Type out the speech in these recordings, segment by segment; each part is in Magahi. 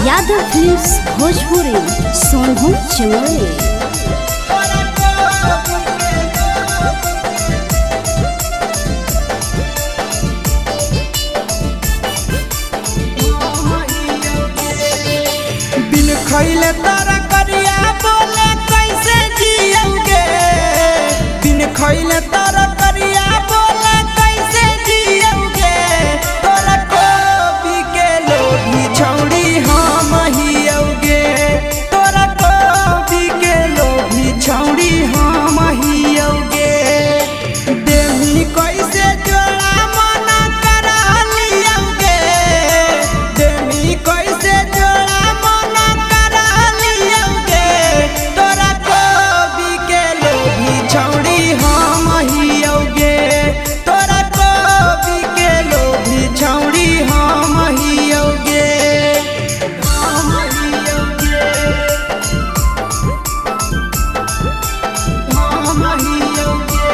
यादव फिल्म्स भोजपुरी सोनभू चमोली। बिन खइले तारा करिया बोले कैसे जियौगे, बिन खइले तारा करिया बोले कैसे जियौगे। तोरा कोबी के लोभी छौड़ी हम हियौगे, तोरा कोबी के लोभी छौड़ी हम हियौगे। देही कैसे जोड़ा मना करा लियौगे, देही कैसे जोड़ा मना करा लियौगे। तोरा कोबी के लोभी छौड़ी हम हियौगे, तोरा कोबी के लोभी छौड़ी हम हियौगे। हम हियौगे, हम हियौगे।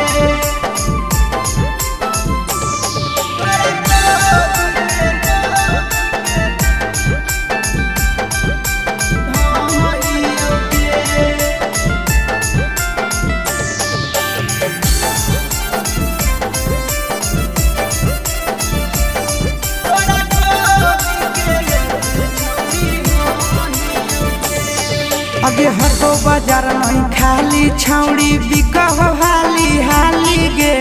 अगे हको बाजार नहीं खाली छौड़ी बिकह हाली हाली गे।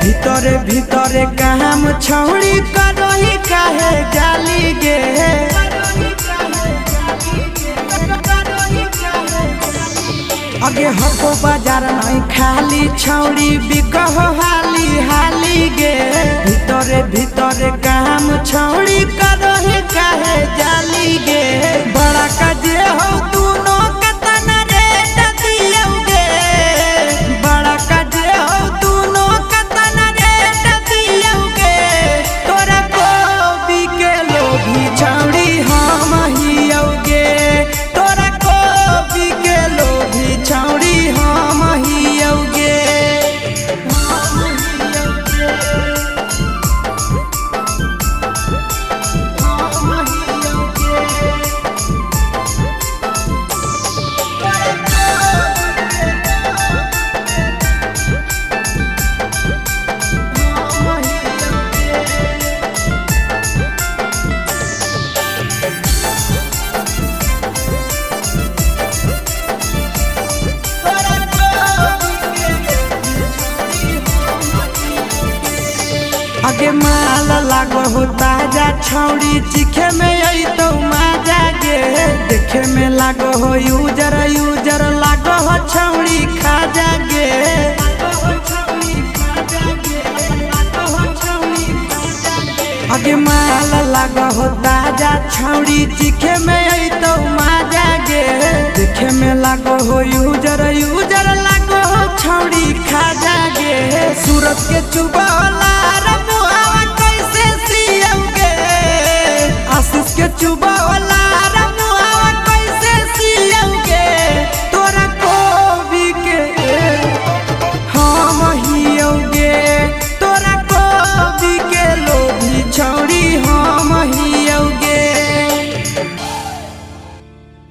भीतरे भीतरे काम छौड़ी करही काहे जाली गे। अगे हको बाजार नहीं खाली छौड़ी बिकह हाली हाली गे। भीतरे भीतरे काम छौड़ी करही काहे जाली गे। बड़ा काजे हो दूनो कतना रेट दियौगे, बड़ा काजे हो दूनो कतना रेट दियौगे। तोरा कोबी के लोभी छौड़ी हम हियौगे, तोरा कोबी के लोभी छौड़ी हम हियौगे। हम हियौगे, हम हियौगे। अगे माल लागो हो ताजा छौड़ी चिखे में अइतौ माजा गे। देखे में लागो हो यूजर यूजर लागो हो छौड़ी खाजा गे। अगे माल लागो हो ताजा छौड़ी चिखे में अइतौ माजा गे। देखे में लागो हो यूजर यूजर लागो हो छौड़ी खाजा गे। सूरत के चुबाला रे मुहावा कैसे सियौगे, आशीष के चुबाला।